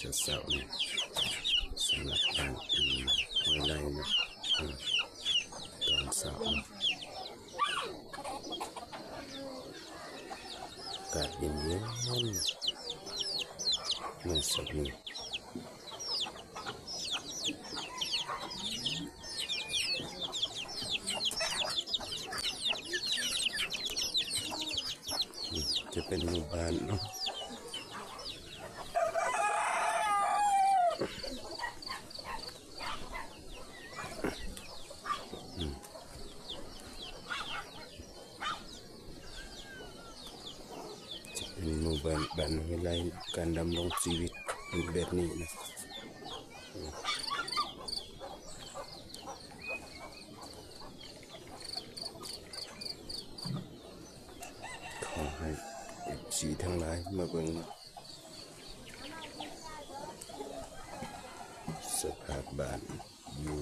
ເຊົ້າໆນີ້ ສຳລັບບ້ານຫ້ວຍໄລ່ເນາະ ອາ ຕອນເຊົ້າ ອາ ອາກາດເຢັນໆ ເມືອງສັກມີ ຈະເປັນໝູ່ບ້ານເນາະ ຈະເປັນໝູ່ບ້ານ ບ້ານຫ້ວຍໄລ່ ການດຳລົງຊີວິດຢູ່ແບບນີ້ນະ ຂໍໃຫ້ເອັຟຊີທັງຫຼາຍມາເບິ່ງສະພາບບ້ານຢູ່